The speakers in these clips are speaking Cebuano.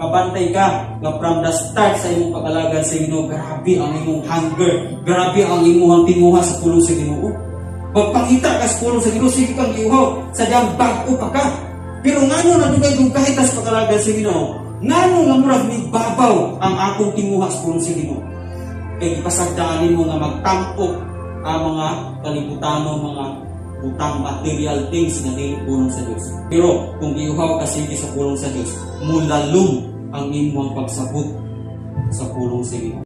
Kabantay ka nga from the start sa imong pag-alagad sa Ginoo, grabe ang imong hunger, grabe ang imong tinguha sa pulong sa Ginoo. Pagpangita ka sa pulong sa Ginoo, sige kang giuhaw, sadyang bag-o pa ka. Pero ngano nadugay-dugay tas pag-alagad sa Ginoo? Ngano nga murag babaw ang akong tinguha sa pulong sa Ginoo? Kay gipasagdaan mo nga magtampok ang mga kalibutano, mga butang, material things nga dili pulong sa Dios. Pero kung giuhaw ka sige sa pulong sa Dios, mulalom ang imong pagsabot sa pulong sa Ginoo.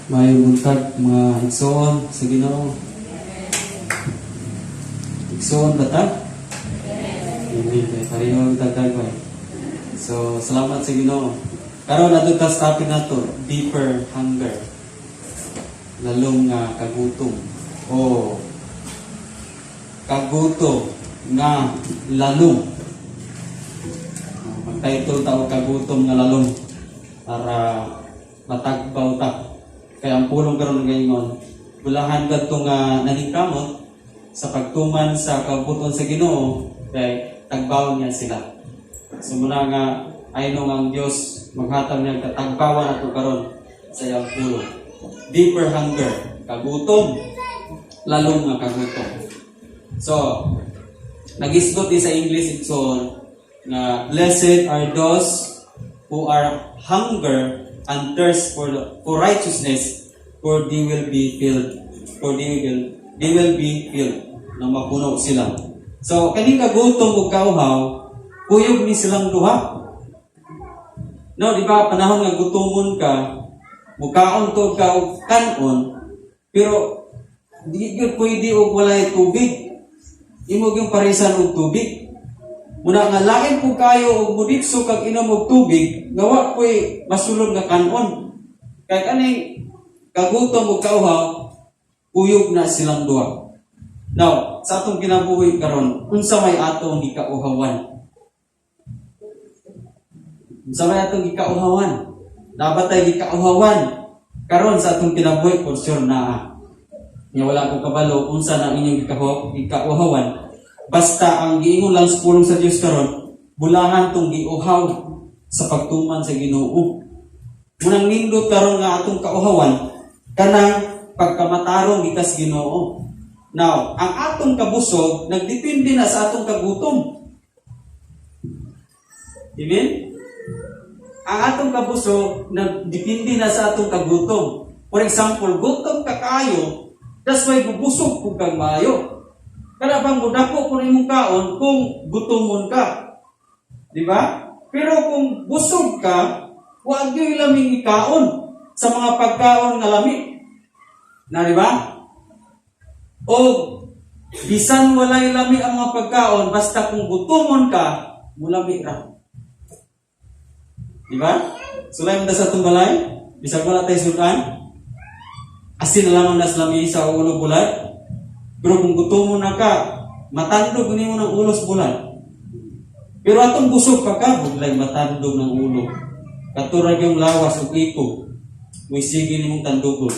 Maayong buntag, mga igsoon sa Ginoo. Igsoon ba ta? Amen. Kay pareho ang tagdagway. So, salamat sa Ginoo. Karon adto ta sa topic nato, deeper hunger. Lalom nga kagutom. O kagutom nga lalom. Mag-title ta og "Kagutom nga Lalom" para matagbaw ta. Kaya ang pulong karon gaingon, bulahan kadto nga naningkamot sa pagtuman sa kabubut-on sa Ginoo kay tagbawon niya sila. So muna nga ayno nga ang Dios maghatag niya katagbawan ato karon sa iyang pulong. Deeper hunger, kagutom, lalom nga kagutom. So, nagisgot din sa English, igsoon, nga blessed are those who are hunger and thirst for righteousness, for they will be filled, for they will be filled, na mapuno sila. So kaning kagutom ug kauhaw, kuyog ni silang duha, no? Di ba, panahon nga gutomon ka, mukaon to ka og kanon, pero di gyud pwede og walay tubig. Imo gyung parisan og tubig. Muna nga lain po kayo og muditso kag inom og tubig nga wa koy masulod nga kanon. Kay kaning kagutom ug kauhaw, kuyog na silang duha. Now, sa atong kinabuhi karon, unsa may atong gikauhawan? Unsa may atong gikauhawan? Dapat tay gikauhawan karon sa atong kinabuhi? For sure naa. Nya wala ko kabalo unsa na inyong gikauhawan. Basta ang giingon lang sa pulong sa Dios karon, bulahan tong giuhaw sa pagtuman sa Ginoo. Munang nindot karon nga atong kauhawan kanang pagkamatarong gikas Ginoo. Now, ang atong kabusog nagdepende na sa atong kagutom. Amen? Ang atong kabusog nagdepende na sa atong kagutom. For example, gutom ka kayo, that's why bubusog pud kang maayo. Kada bang mudako po imong kaon kung gutomon ka? Di ba? Pero kung busog ka, wa gyud laming ikaon sa mga pagkaon nga lami. Na, di ba? O bisan walay lami ang mga pagkaon, basta kung gutomon ka, mulami ra. Di ba? Sulay mo sa atong balay, bisag wala tayo sudan, asin na lamang nas lami sa ulo bulad. Pero kung gutomon na ka, matandog nimo ng ulo sa bulad. Pero atong busog pa ka, buglay matandog ng ulo. Katurag yung lawas ug iko, muy sige nimong tandugon.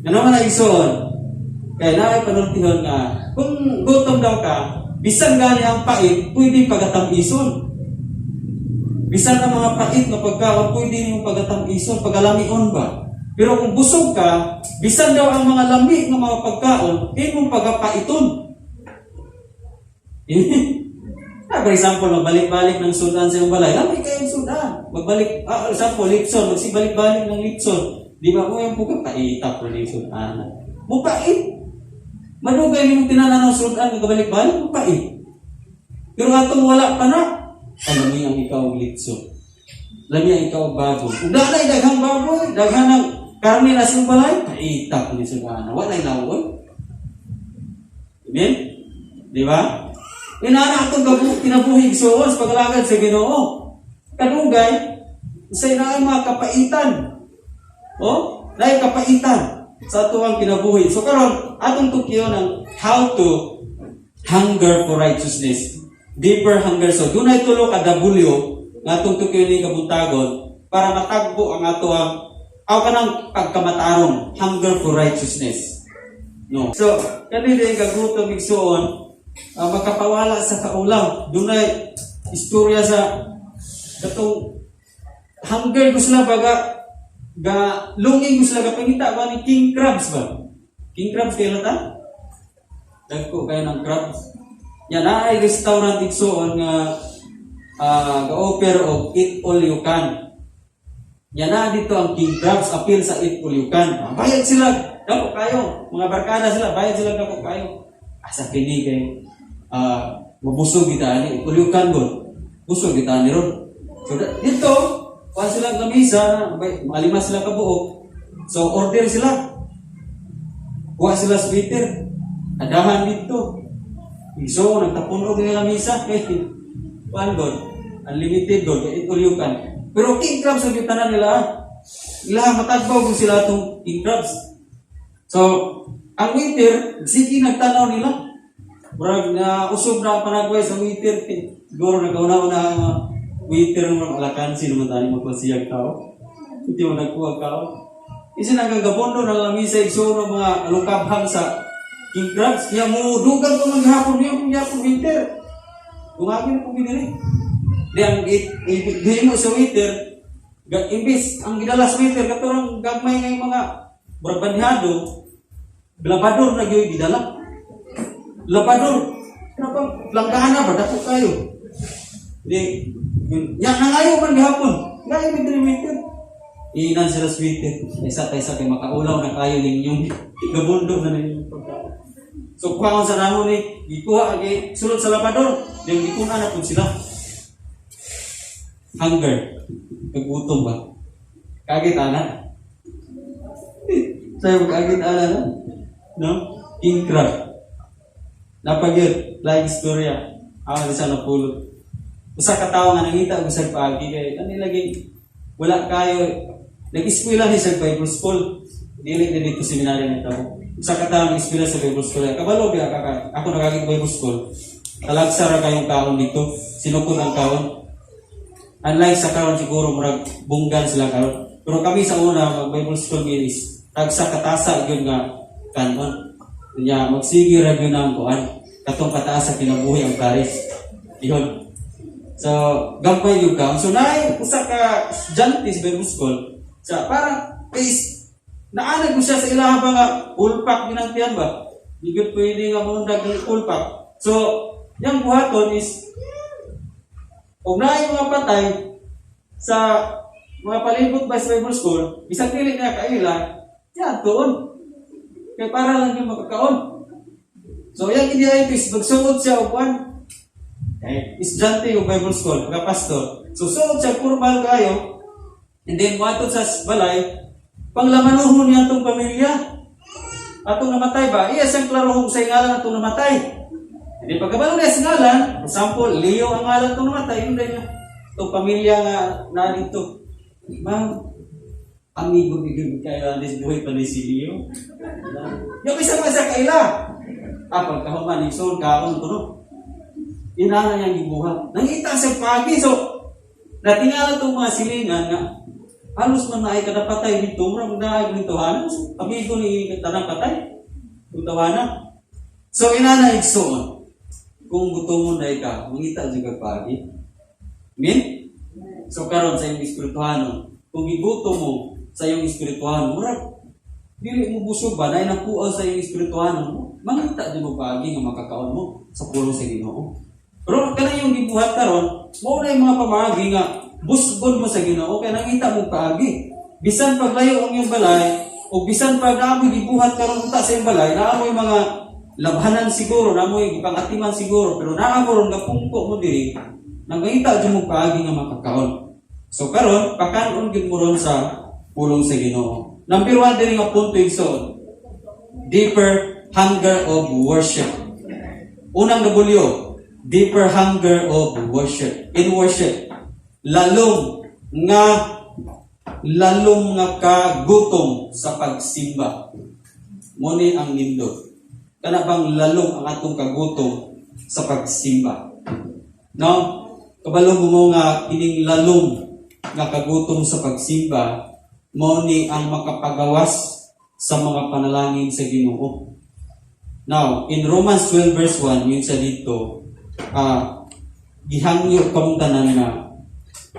Ano man ang igsoon? Kaya naay panultihon nga, kung gutom daw ka, bisan gani ang pait, pwede pagatamison. Bisan ang mga pait nga pagkaon, pwede nimo pagatamison, pagalamion ba? Pero kung busog ka, bisan daw ang mga lami nga mga pagkaon, imong pagapaiton. For example, magbalik-balik ng sudan sa iyong balay. Lami kayong sudan. Magbalik, example, litson. Magsibalik-balik ng litson. Di ba mo yung puga, paita po ni sudan. Mupait. Madugay nimo tinanan ng sudan, magbalik-balik, mupait. Pero atong wala pa na, lami ang ikaw og litson. Lami ang ikaw og baboy. Ug na daghang baboy, daghan ng karne na sa iyong balay, paita po ni sudan. Wala lawon. Amen? Di ba? Inana atong kinabuhi igsoon sa pagalagad sa Ginoo. Kadugay, sa inaay mga kapaitan. Oh, naay kapaitan sa atuang kinabuhi. So karon atong tukyon ang how to hunger for righteousness. Deeper hunger. So dunay tulo ka W nga atong tukyon ni kabuntagon para matagbo ang atoang Aw kanang pagkamatarong, hunger for righteousness. No. So, kani din kagutom, igsuon, makapawala sa kaulaw. Dunay istorya sa katong hunger ko sila baga ga longing ko sila ga pangita ba ni king crabs ba? King crabs kayo ta? Dagko kayo ng crabs. Yan naay restaurant, igsuon, nga ga-offer og eat all you can. Yan na dito ang king crabs, apil sa eat all you can. Bayad sila, dako kayo. Mga barkada sila, bayad sila dako kayo. Asa kini kay mabusog kita ani, eat all you can god. Busog kita ani ron. So dito, kuha sila ng lamisa, malima sila kabuok. So order sila. Kuha sila sa waiter. Adahan dito. So, nagtapon og nga lamisa. Eh, kuan god. Unlimited god, eat all you can. Pero king crabs ang tanan nila, ah. Ila matagbaw kung sila itong king crabs. So, ang waiter, sige nagtanaw nila. Murag na usog na ang panagway sa waiter. Eh, siguro nagauna-una ang mga waiter ng mga alakansi naman tani magpasiyag tao. Hindi mo nagkuha kao. Isa nang gabondo na lamisa, igsuon, ng mga alukabhang sa king crabs. Kaya mo dugang ko maghapon niyo kung yapon waiter. Gumagi na kong binili. Di ang mo sa waiter, imbis ang gidala sa waiter katorang gagmay nga yung mga murag banhado, labador na gyud gidala. Labador. Ano pang langgana ba dako kayo. Di nya nangayo man gihapon. Ngayo mi diri, waiter. Iinan sila sa waiter. Isa ta isa kay makaulaw na kayo ninyong gabundo na ninyong pagkaon. So kuha sa namo ni gikuha agi sulod sa labador, yung gikuna na pud sila. Hunger. Kagutom ba? Kagit ana. Sayo kagit ana na. No? King crab. Napagyud, like istorya. Ako sa napulot. Usa ka tawo nga nangita og usag paagi kay ani lagi wala kayo nag-eskwela ni sa Bible school. Dili na dito seminaryo na tao. Usa ka tawo nag-eskwela sa Bible school. Kabalo biya ka ako nagagig Bible school. Talagsa ra kayong kaon dito. Sinukod ang kaon. Unlike sa karon, siguro murag bunggan sila karon. Pero kami sa una mag Bible school mi is tagsa katasa gyud nga kanon. Nya magsige ra gyud ang kuan katong kataas sa kinabuhi ang Paris. Yun. So, gambay yung kaon. So, naay usa ka estudyante sa Bible school. Sa parang is naanad mo siya sa ilaha ba nga ulpak ginantian ba? Di gyud pwede nga maundag ng ulpak. So, yang buhaton is kung naay mga patay sa mga palibot ba sa Bible school, bisan dili niya kaila, yan, tuon. Kaya para lang yung makakaon. So, yung ideya is magsuod siya og kuan. Eh, estudyante yung Bible school, mga pastor. So, suod siya formal kayo. And then, muadto sa balay, panglamanuhon niya atong pamilya. Atong namatay ba? Iya siyang klarohong sa ngalan atong namatay. Hindi pagkabalo niya sa ngalan, for example, Leo ang ngalan atong namatay, yun din niya. Itong pamilya nga na dito. Ma'am, amigo ni Gud kaya this buhay pa ni si Leo. Yung isa pa sa kaila. Ah, pagkahuman, igsoon, kaon to no. Inana niyang gibuhat. Nangita sa pagi. So, natingala itong mga silingan nga, halos man na ay kadapatay dito, murag na ay dito, halos, amigo ni tanang patay. Utawana. So, inana, igsoon, kung gutomon na ka, mangita jud ka pagi. Amen? So, karon sa iyong espirituhanon, kung igutom mo sa iyong espirituhanon, murag, dili mo busog ba, dahil nakuha sa iyong espirituhanon mo, mangita jud mo paagi nga makakaon mo sa pulong sa Ginoo. Pero kana yung gibuhat karon, mao na yung mga pamaagi nga busgon mo sa Ginoo kay nangita mo paagi. Bisan paglayo ang iyong balay o bisan pag naamoy gibuhat karon unta sa iyong balay, naamoy mga labhanan siguro, naamoy gipangatiman siguro, pero naa mo ron gapungko mo diri, nangita jud mo paagi nga makakaon. So karon, pakanon gyud mo ron sa pulong sa Ginoo. Number 1 diri nga punto, igsoon, deeper hunger of worship. Unang W, deeper hunger of worship. In worship, lalom nga kagutom sa pagsimba. Mao ni ang nindot. Kana bang lalom ang atong kagutom sa pagsimba? No? Kabalo mo nga kining lalom nga kagutom sa pagsimba Mao ni ang makapagawas sa mga panalangin sa Ginoo. Now, in Romans 12 verse 1, yun sa dito, gihangyo kamong tanan nga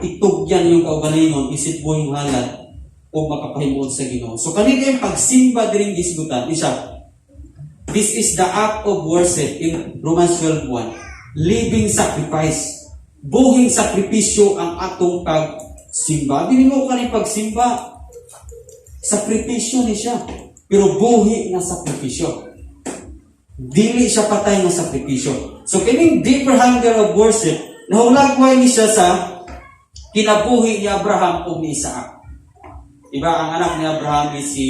itugyan yung kaugalingon isip buhing halad o makapahimuot sa Ginoo. So kanina yung pagsimba diring gisgutan, isa, this is the act of worship in Romans 12:1. Living sacrifice. Buhing sakripisyo ang atong pagsimba. Dili mo kaning pagsimba. Sakripisyo ni siya. Pero buhi nga sakripisyo. Dili siya patay nga sakripisyo. So kining deeper hunger of worship, nahulagway ni siya sa kinabuhi ni Abraham o ni Isaac. Diba, ang anak ni Abraham is si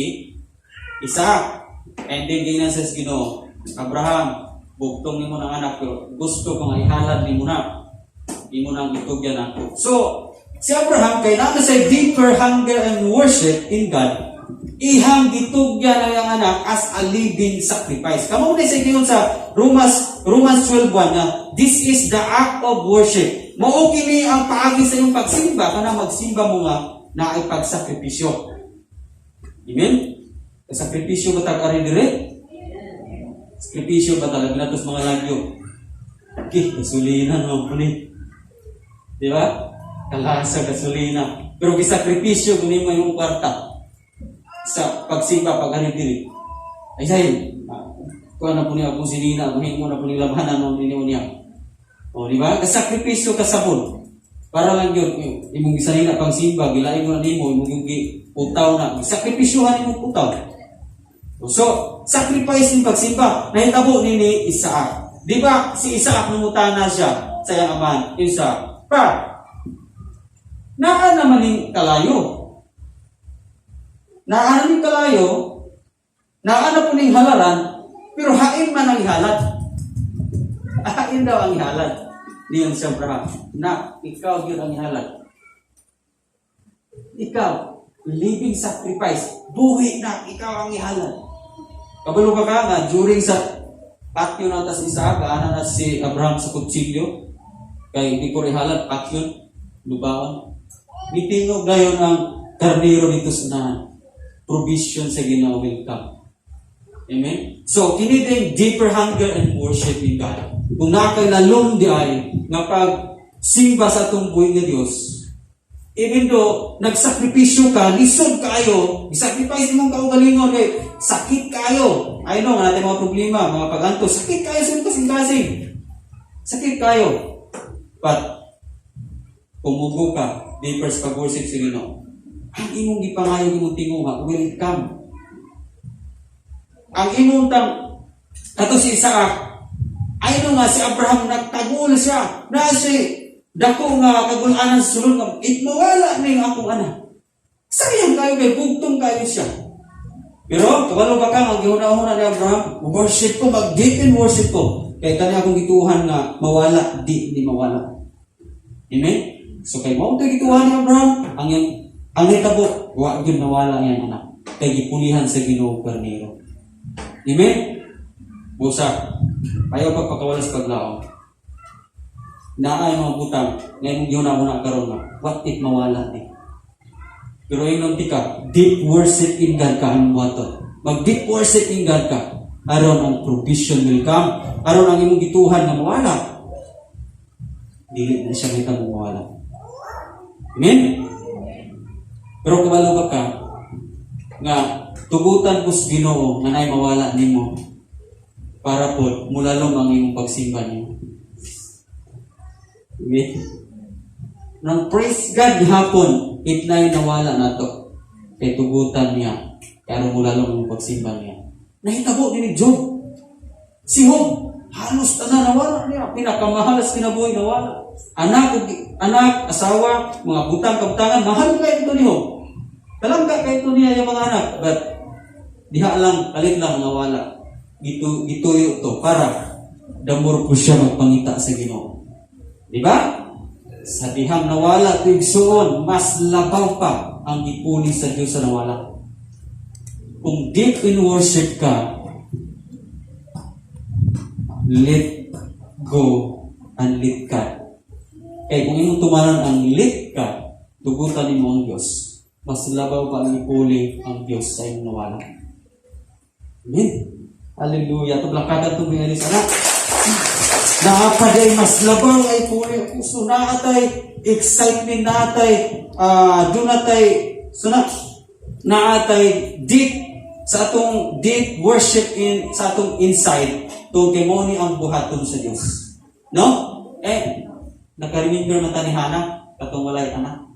Isaac. And then giingnan sa Ginoo, "Abraham, bugtong nimo ng anak pero gusto ko nga ihalad nimo na. Imo nang itugyan ako." So, si Abraham kay naa sa deeper hunger and worship in God, ihang gitugyan ang iyang anak as a living sacrifice. Kamo na sa ingon sa Romans 12:1 nga this is the act of worship. Mao kini ang paagi sa iyong pagsimba, kana magsimba mo nga naay pagsakripisyo. Amen? Sakripisyo ba tag ari dire? Sakripisyo ba talaga natos mga lagyo? Okay, gasolina no po ni. Di ba? Kalasa gasolina. Pero gisakripisyo kung nimo yung kwarta sa pagsimba pag ari diri. Ay say, kuha na po niya akong sinina, mahimo na po ni labanan no ninyo niya. O, di ba? Kasakripisyo ka sabon. Para lang yun, imong gisanina pang simba, gilain mo na nimo, imong yung utaw na, sakripisyohan imong utaw. So, sacrifice yung pagsimba. Nahitabo ni Isaac. Di ba, si Isaac nangutana siya sa iyang amahan, Isaac, "Pa, naa naman ning kalayo. Naa ning kalayo, naa na po ning halaran, pero hain man ang ihalad?" Hain daw ang ihalad. Niyon siya Abraham, "Na, ikaw yun ang ihalad. Ikaw, living sacrifice, buhi na, ikaw ang ihalad." Kabalo ka ka nga, during sa patyo na tas Isaac, ana na si Abraham sa kutsilyo, kay hindi ko ihalad, patyon, lubawan. Mitingog gayon ang karniro dito sa unahan. Provision sa Ginoo will come. Amen? So, kini din deeper hunger and worship in God. Kung nakailalong di ay nga pag simba sa atong buhi nga Dios, even though nagsakripisyo ka, lisod kaayo, isacrifice imong kaugalingon kay sakit kaayo. I know, nga natin mga problema, mga paganto, sakit kaayo sa imong kasing-kasing. Sakit kaayo. But, kumugo ka, deeper sa pag-worship sa Ginoo, ang imong gipangayo, imong tinguha will come. Ang imong tang kato si Isaac, ay no nga si Abraham nagtagol siya na si dako nga kagulanan sa sulod nga it mawala ning akong anak. Sayang kayo kay bugtong kayo siya. Pero kabalo ba ka nga gihuna-huna ni Abraham, "Worship ko, mag deep in worship ko. Kay kani akong gituohan nga mawala, di ni mawala." Amen? So kay mao to gituohan ni Abraham, ang nitabo, wa gyud nawala ang anak. Kay gipulihan sa Ginoo karnero. Amen? Busa, ayaw pagpakawalas paglaom. Naay mga butang, ngayon gihuna-huna karon nga, what if mawala ni? Pero ingon ti ka, deep worship in God ka ang buhaton. Mag deep worship in God ka. Aron ang provision will come. Aron ang imong gituohan nga mawala. Dili na siya kita mawala. Amen? Pero kabalo ba ka nga tugutan ko sa Ginoo nga nay mawala nimo para po mulalom ang imong pagsimba nimo? Amen? Nang praise God gihapon, it na nawala nato. Kay tugutan niya, kaya mulalom ang pagsimba niya. Nahitabo din ni Job. Si Job, halos tanan nawala niya. Pinakamahal sa kinabuhi nawala. Anak, anak, asawa, mga butang, kabutangan, mahal kayo ito ni Job. Kalangga kayo ito niya yung mga anak. But, diha lang, kalit lang nawala. Gituyo to para damor po siya magpangita sa Ginoo. Di ba? Sa dihang nawala ito igsuon, mas labaw pa ang gipuli sa Diyos sa nawala. Kung deep in worship ka, let go and let God. Kaya kung imong tumanan ang let God, tugutan nimo ang Diyos. Mas labaw pa ang ipuli ang Diyos sa imong nawala. Amen. Hallelujah. Tublakadan itong mga anak. Naa pa diay mas labaw ay puli ang puso. Naa tay excitement, naa tay duna tay suna naa tay deep sa atong deep worship in sa atong inside to kay mao ni ang buhaton sa Dios. No? Eh, naka-remember man ta ni Hana katong walay anak.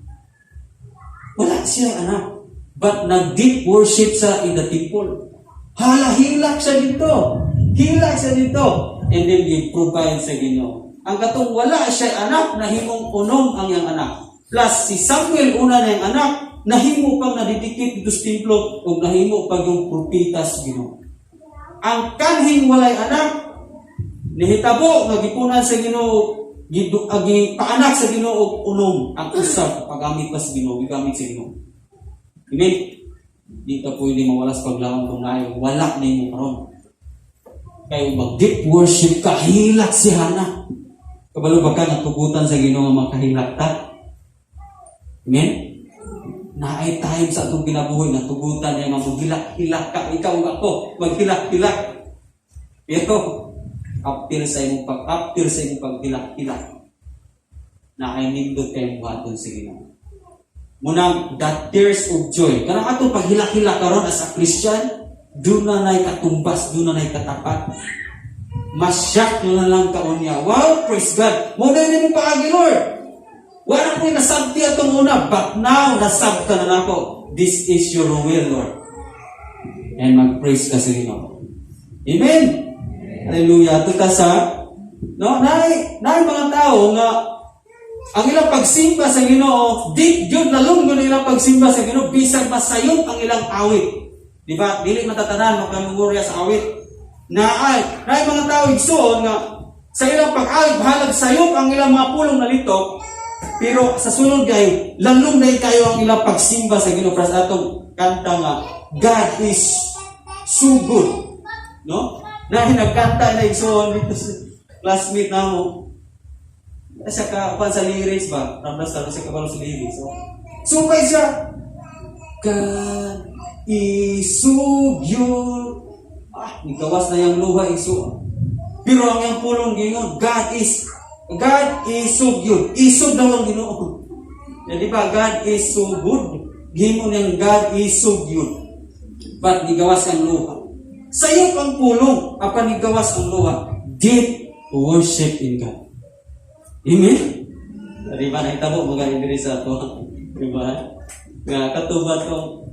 Wala siya anak. But nag-deep worship sa in the temple. Hala, hilak siya dito. Hilak siya dito. And then gi-provide sa Ginoo. Ang katong wala siya anak, nahimong unom ang iyang anak. Plus, si Samuel una na iyang anak, nahimo pang nadidikit dito sa templo o nahimo pag yung propeta sa Ginoo. Ang kanhing walay anak, nihitabo nga gipunan sa Ginoo, gidu agi paanak sa Ginoo og unom ang usab paggamit pa sa Ginoo, gigamit sa Ginoo. Amen. Di ka pwede mawala sa paglaom kung naay wala nimo karon. Kay mag deep worship ka, hilak si Hana. Kabalo ba ka natugutan sa Ginoo nga makahilak ta? Amen? Naay time sa atong kinabuhi, natugutan niya nga maghilak-hilak ka, ikaw ug ako, maghilak-hilak. Pero after sa imong paghilak-hilak, naay nindot kay buhaton sa Ginoo. Munang that tears of joy. Kanang atong paghilak-hilak karon as a Christian, duna nay katumbas, duna nay katapat. Masyak na lang kaunya. Wow, praise God. Mao na mo paagi, Lord. Wala ko nasabti atong una, but now nasabta na nako. This is your will, Lord. And mag-praise ka sa Ginoo. Amen. Hallelujah. Ito ta sa no, naay naay mga tao nga ang ilang pagsimba sa Ginoo, deep gyud lalom gyud ilang pagsimba sa Ginoo bisan masayop ang ilang awit. Di ba? Dili matatanan makamemorya sa awit. Naay, naay mga tao, igsoon, nga sa ilang pag-awit bahalag sayop ang ilang mga pulong nalitok, pero sa sulod kay lalom na kayo ang ilang pagsimba sa Ginoo para sa atong kanta nga "God is so good." No? Na nagkanta na igsoon dito sa classmate namo. Sa ka pan sa lyrics ba? Ramdas sa sa kabalo sa lyrics. So, supay siya. God is so good. Ah, nikawas na yung luha, igsoon. Pero ang iyang pulong gingon, God is so good. Isog daw ang Ginoo. Ya, di ba? God is so good. Gimo niyang God is so good. But nigawas ang luha. Sayop ang pulong, apan nigawas ang luha. Deep worship in God. Amen? Di ba, nahitabo mga diri sa ato? Di ba? Nga katubad tong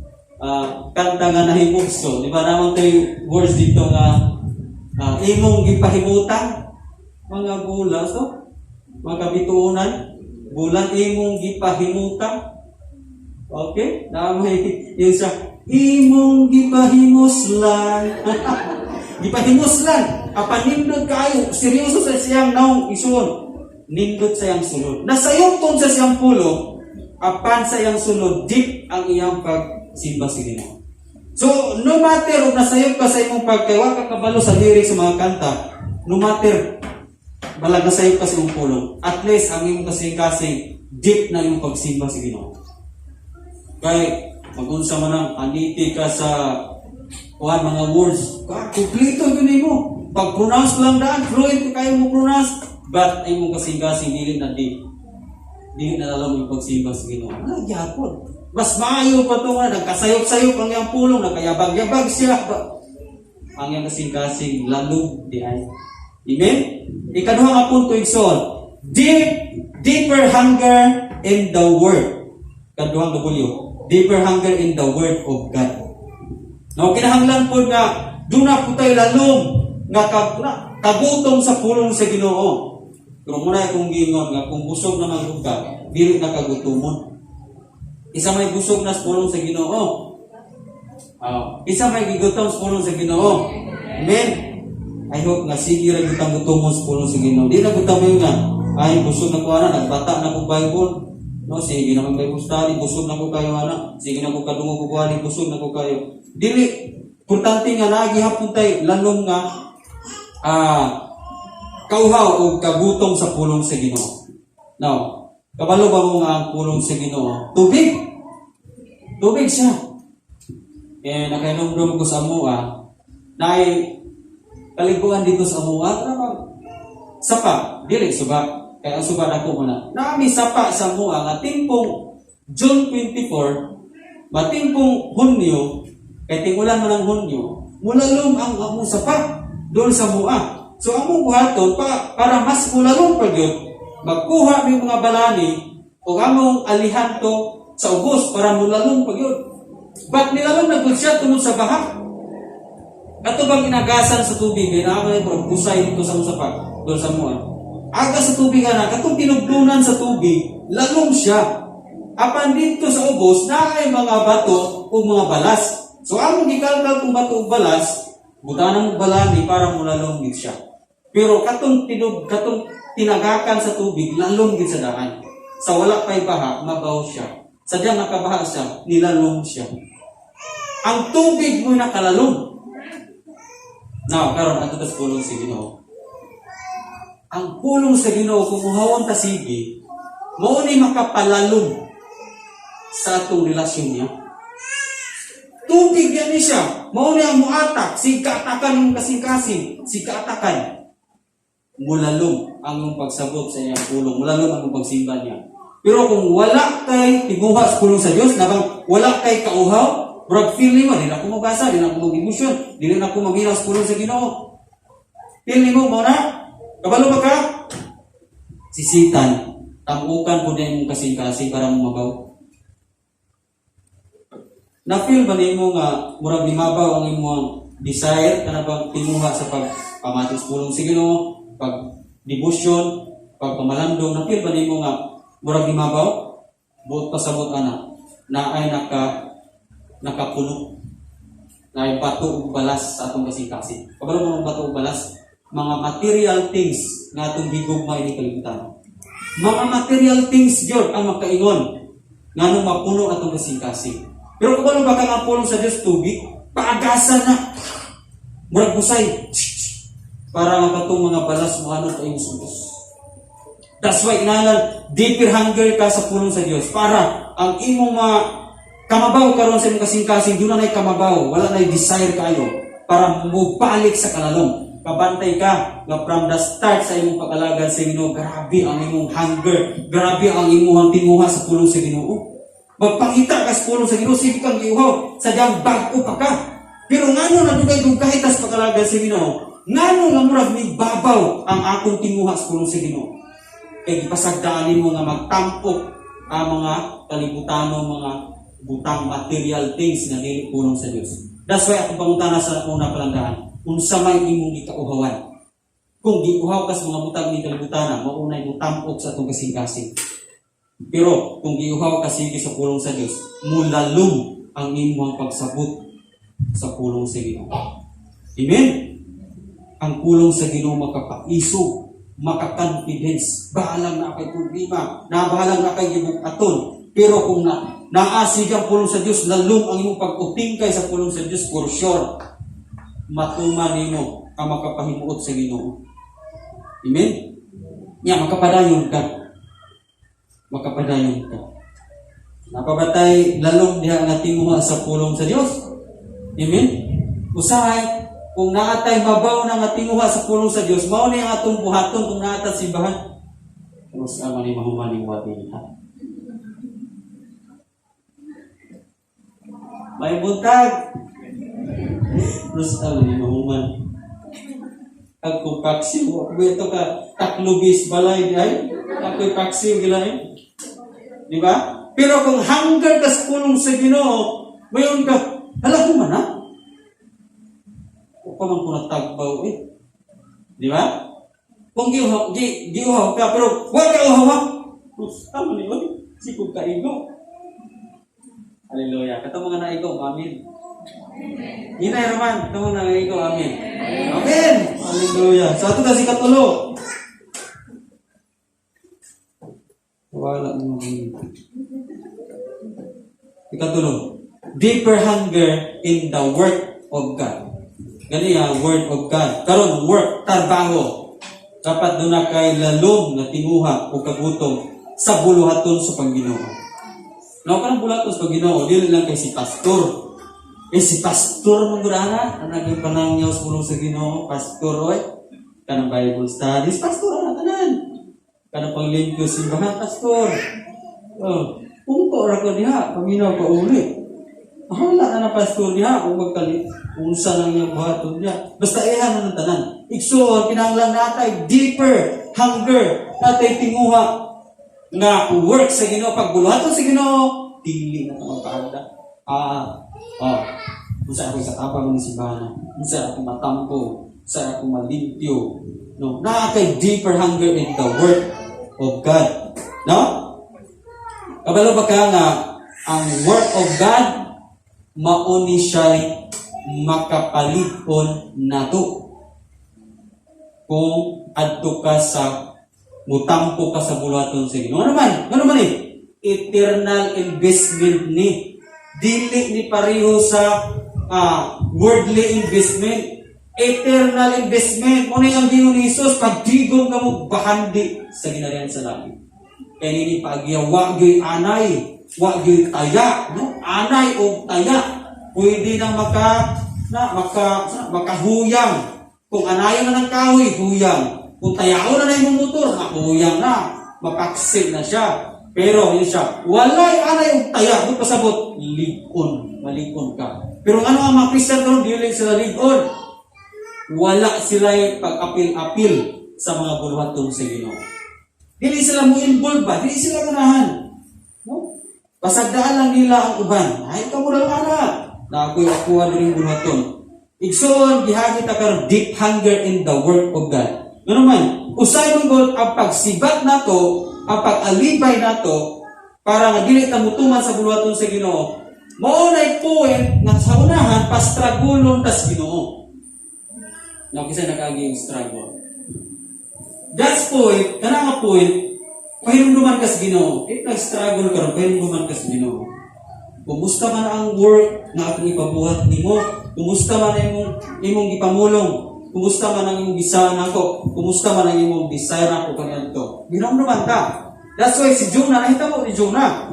kanta nga nahimugso. Di ba naman tayo words dito nga imong gipahimutan mga gula so mga kabituonan bulan imong gipahimutan. Okay, na may yun sa imong gipahimuslan, gipahimuslan, apan nindot kayo, seryoso sa siyang naong, isuon, nindot sa iyang sulod, nasayop tun sa siyang pulong, apan sa iyang sulod deep ang iyang pagsimba sa Ginoo. So, no matter kung nasayop ka sa imong pagkay wa ka kabalo sa lyrics sa mga kanta, no matter balag nasayop ka sa imong pulong, at least ang imong kasing-kasing deep na imong pagsimba sa Ginoo. Kay magunsa man ang aniti ka sa kuan mga words, ka kumpleto gyud nimo. Pag pronounce lang daan, fluent kayo mo pronounce, but ay imong kasing-kasing dili na deep. Dili na alam yung pagsimba sa Ginoo. Ah, gyapon. Mas maayo pa to nga nagkasayop-sayop ang iyang pulong, nagkayabag-yabag siya. Ang iyang kasing-kasing lalom di ay. Amen? Ikaduha nga punto, igsoon. Deeper hunger in the Word. Kaduhang W. Deeper hunger in the Word of God. No, kinahanglan po nga duna po tayo lalom nga na, kagutom sa pulong sa Ginoo. Pero muna akong gingon nga kung busog naman gud ka, dili na kagutomon. Isa may busog na sa pulong sa Ginoo. Isa may gigutom sa pulong sa Ginoo. Amen. I hope nga sige ra gyud tang gutomon sa pulong sa Ginoo. Di na gud ta nga ay busog na ko ana, nagbata na ko Bible. No, sige na mag Bible study, busog na ko kayo ana. Sige na ko kadungog ko ani, busog na ko kayo. Dili importante nga naa gihapon tay lalom nga kauhaw o kagutom sa pulong sa Ginoo. Now, kabalo ba mo nga ang pulong sa Ginoo? Tubig. Tubig siya. Eh, nakainomdom ko sa amoa, naay paliguan dito sa amoa, sapa, dili suba. Kaya ang suba dako mo na. Naami sapa sa amoa nga timpong June 24, matimpong Hunyo, kay tingulan man ang Hunyo, mulalom ang among sapa doon sa mua. So among buhaton pa, para mas mulalom pa gyud, magkuha mi mga balani o among alihan to sa ubos para mulalom pa gyud. But nilalom na gud siya tungod sa baha. Kato bang inagasan sa tubig, kay naa man ko busay dito sa sapa doon sa mua. Aga sa tubig ana, katong tinugdunan sa tubig, lalom siya. Apan dito sa ubos, naay mga bato o mga balas. So among gikalkal kung bato o balas, butanan mo balani para mulalom gid siya. Pero katong tinagakan sa tubig, lalom gid sa daan. Sa wala pay baha, mabaw siya. Sadyang nakabaha siya, nilalom siya. Ang tubig mo nakalalom. Now, karon ato tas pulong sa Ginoo. Ang pulong sa Ginoo, kung uhawon ta sige, mao ni makapalalom sa atong relasyon niya. Tubig yan ni siya. Mao ni ang muatak, sigatakan ng kasing-kasing, sigatakan. Mulalom ang iyong pagsabot sa iyang pulong, mulalom ang iyong pagsimba niya. Pero kung wala kay tinguha sa pulong sa Dios, nabang wala kay kauhaw, murag feeling mo, di na ako mabasa, di na ako mag-emosyon, di na ako maminaw sa pulong sa Ginoo. Feeling mo, mao na? Kabalo ba ka? Sisitan, tamukan po niya imong kasing-kasing para mo mabaw. Na-feel ba nimo nga murag limabaw ang imong desire kana bang tinguha sa pagpamati sa pulong sa Ginoo, pag devotion, pagpamalandong, na-feel ba nimo nga murag limabaw? Buot pasabot ana, naay nakapuno. Naay bato ug balas sa atong kasing-kasing. Kabalo mo ang bato ug balas, mga material things nga atong gigugma ini kalibutan. Mga material things gyud ang makaingon ngano mapuno atong kasing-kasing. Pero kabalo ba ka nga pulong sa Dios tubig, paagasan na. Murag busay. Para nga katong mga balas mo ano pa imong subos. That's why inalan deeper hunger ka sa pulong sa Dios para ang imong mga kamabaw karon sa imong kasing-kasing doon na kamabaw, wala na desire kayo para mubalik sa kalalom. Kabantay ka nga from the start sa imong pag-alagad sa Ginoo, grabe ang imong hunger, grabe ang imong tinguha sa pulong sa Ginoo. Magpangita ka sa pulong sa Ginoo, sige kang giuhaw, sadyang bag-o pa ka. Pero ngano na dugay-dugay tas pag-alagad sa Ginoo, ngano nga murag babaw ang akong tinguha sa pulong sa Ginoo? Kay gipasagdaan nimo nga magtampok ang mga kalibutano, mga butang, material things nga dili pulong sa Dios. That's why akong pangutana sa una palanggaan, unsa may imong gikauhawan? Kung giuhaw ka sa mga butang ni kalibutana, maunay mo tampok sa atong kasing-kasing. Pero kung giuhaw ka sige sa pulong sa Dios, mulalom ang imong pagsabot sa pulong sa Ginoo. Amen? Ang pulong sa Ginoo makapaisog, maka-confidence, bahalang na kay problema, na bahalang na kay gibukaton. Pero kung naasig ang pulong sa Dios, lalom ang imong pag-utingkay sa pulong sa Dios, for sure, matuman nimo ang makapahimuot sa Ginoo. Amen? Nya makapadayon ka. Makapadayon ka. Napabatay lalom diha nga tinguha sa pulong sa Dios. Amen? Usahay, kung naatay mabaw na nga tinguha sa pulong sa Dios, mao ni ang atong buhaton kung naatay simbahan. Terus ama ni mahuman ni wati ha. May buntag. Terus ama ni mahuman. Ako paksiw, ako ito ka taklubis balay di ay. Ako'y paksiw gilain. Di ba? Pero kung hunger ka sa pulong sa Ginoo, mayon ka, hala ko man ha? O pa man ko natagbaw eh. Di ba? Kung giuhaw ka, pero huwag ka uhaw ha? Tama ni oy, si kong kaigo. Hallelujah. Katong mga naigo, amen. Hinay naman, katong mga naigo, amen. Amen. Hallelujah. So ato kasi katulo. Wala mo. Ikatulo, deeper hunger in the work of God. Gani ang word of God. Karon work, trabaho. Dapat doon na kay lalom na tinguha o kagutom sa buluhaton sa Panginoon. No, kanang buluhaton sa Ginoo, dili lang kay si pastor. Eh, si pastor mong gudana, ang naging panangyaw sa pulong sa Ginoo, pastor oy. Kanang Bible studies, pastor ang tanan. Kanang panglimpyo simbahan, pastor. Oh, pungko ra ko diha, paminaw ka uli. Bahala na na pastor diha kung magkali unsa nang iyang buhaton diha. Basta iha na ng tanan. Igsoon, kinahanglan natay deeper hunger, natay tinguha nga work sa Ginoo. Pag buluhaton sa Ginoo, dili na ta magpaagda. Ah, oh, unsa ako sa tabang ni simbahan, unsa ako matampo, unsa ako malimpyo, no? Naa kay deeper hunger in the work of God, no? Kabalo ba ka nga ang work of God mao ni siya'y makapalig-on nato kung adto ka sa mutampo ka sa buluhaton sa Ginoo? Ano man? Ano man eh? Eternal investment ni. Dili ni pareho sa worldly investment. Eternal investment. Mao ang giingon ni Jesus, pagdigong kamo bahandi sa ginarian sa langit. Kaya nini paagya, wa gyoy anay, wa gyoy taya, no? Anay o taya. Pwede na maka maka sa- makahuyang. Kung anayon na ng kahoy, huyang. Kung tayaon na na imong motor, mahuyang na. Mapaksil na siya. Pero yun siya, walay anay og taya, kung pasabot, lig-on, malig-on ka. Pero ano ang mga Christian karon, dili sila lig-on. Wala sila pag-apil-apil sa mga buluhaton sa Ginoo. Dili sila mo involve ba? Dili sila ganahan. No? Pasagdaan lang nila ang uban. Ay, kamo lang ana. Na ako'y akuha din buluhaton. Igsoon, gihagit ta karon deep hunger in the work of God. Ngano man, usay man gud ang pagsibat nato, ang pag-alibay nato para nga dili ta mutuman sa buluhaton sa Ginoo. Mao nay point nga sa unahan pastragulon tas Ginoo. Na kinsa nakaagi og struggle. That's point, kana nga point, pahinumduman ka sa Ginoo. If nag-struggle karon, pahinumduman ka sa Ginoo. Kumusta man ang work na akong ipabuhat nimo? Kumusta man ang imong gipamulong? Kumusta man ang imong gisahan nako? Kumusta man ang imong desire nako kaniadto? Hinumduman ka. That's why si Jonah, nahitabo ni Jonah.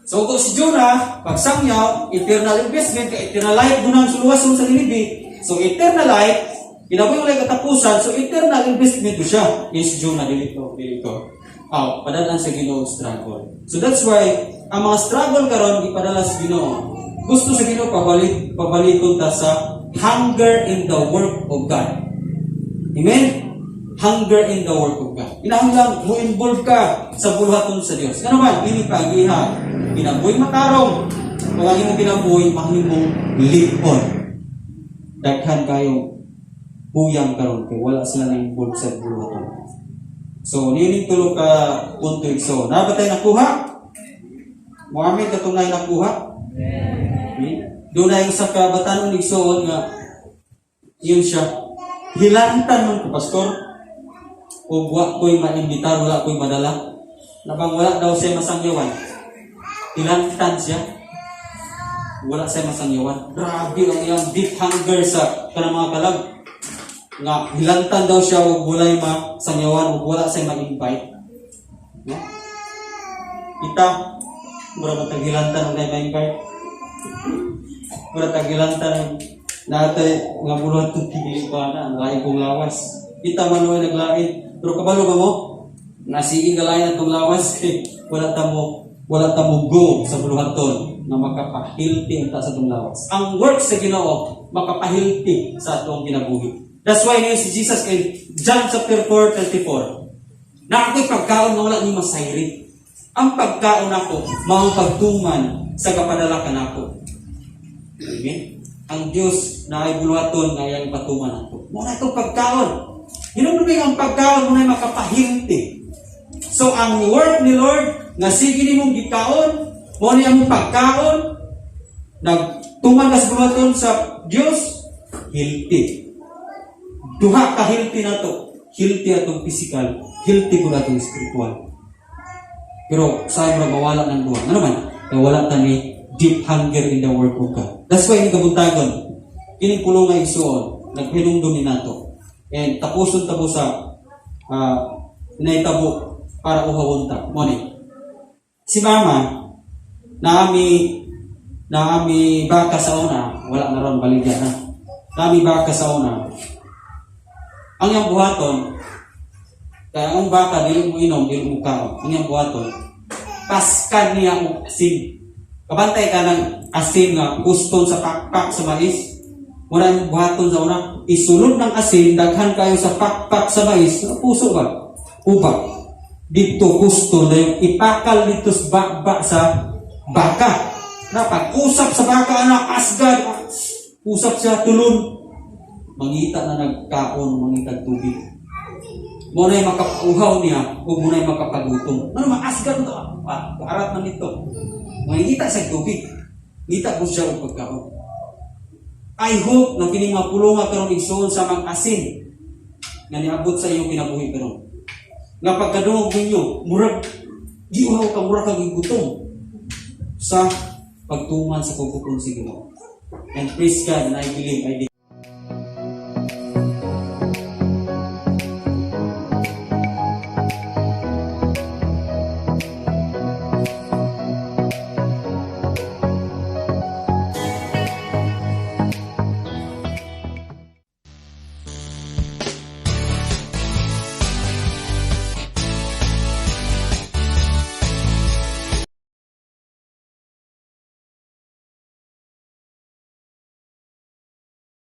So kung si Jonah, pagsangyaw, eternal investment, kay eternal life dunang suluwason sa Nineveh. So eternal life, kinabuhi walay katapusan, so eternal investment ko siya. Yes, si Jonah, dili to, dili to. Ah, padalan sa Ginoo struggle. So that's why ang mga struggle karon gipadala sa Ginoo. Gusto sa Ginoo pabalikon ta sa hunger in the work of God. Amen? Hunger in the work of God. Kinahanglan mo involve ka sa buluhaton sa Dios. Ngano man, ini pagiha kinabuhi matarong. Kung ang imong kinabuhi mahimong lig-on. Daghan kayo huyang karon kay wala sila na involved sa buluhaton. So, nining tulo ka punto, igsoon. Naa ba tay nakuha? Moamin katong nay nakuha? Hmm? Doon na yung sa kabatanon, igsoon, nga yun siya. Hilantan man ko, pastor. O wa ko'y maimbitar, wala ko'y madala. Nabang wala daw siya masangyawan. Hilantan siya. Wala siya masangyawan. Grabe ang iyang deep hunger sa kanang mga kalag. Nga hilantan daw siya ug walay masangyawan ug wala siya ma-invite. No? Kita, mura ba taghilantan og ma-invite? Mura taghilantan natay nga bulat tong dili pa na ang lain kong lawas. Kita man mo naglain. Pero kabalo ba mo? Nasiing galain atong lawas kay wala ta mo go sa buluhaton nga makapahilti unta sa atong lawas. Ang work sa Ginoo makapahilti sa atong kinabuhi. That's why ngayon si Jesus in John chapter 4:34. Na ako'y pagkaon nga wala ni masayri. Ang pagkaon nako mao ang pagtuman sa kapadala kanako. Amen. Ang Dios na ay buluhaton nga iyang ipatuman nato. Mao na itong pagkaon. Hinumdumi ang pagkaon mo na makapahilti. So ang work ni Lord nga sige nimong gikaon, mao ni among pagkaon, nagtuman ka sa buluhaton sa Dios, healthy. Duha ka healthy nato. Healthy atong physical, healthy pud atong spiritual. Pero sa mo mawala ng duha. Ano man? Kaya wala ta ni deep hunger in the work of God. That's why ini kabuntagon, kining pulong nga, igsuon, naghinumdum ni nato. And tapuson ta po sa nahitabo para uhawon ta. Mo ni. Si mama, Naa mi baka sa una, wala na ron, baligya na. Naa mi baka sa una. Ang iyang buhaton, kaya ang baka dili mo inom, dili mo kaon. Ang iyang buhaton, paskan niya og asin. Kabantay ka ng asin nga guston sa pakpak sa mais. Muna yung buhaton sa una, isulod ng asin, daghan kayo sa pakpak sa mais, sa puso ba? Uba. Dito gusto na yung ipakal dito sa baba sa baka. Na pag-usap sa baka, anak, asgad, usap siya tulon. Mangita na nagkaon, mangita tubig. Mo na makapauhaw niya o mo na makapagutom. Ano maasgad to? Ah, arat man nito. Mangita sa tubig. Ngita ko siya og pagkaon. I hope na kining mga pulong karon, igsoon, sa mga asin nga niabot sa iyong kinabuhi karon. Nga pagkadungog ninyo, murag giuhaw ka, murag kang gigutom sa pagtuman sa kaubuton sa Ginoo. And praise God, and I believe I did.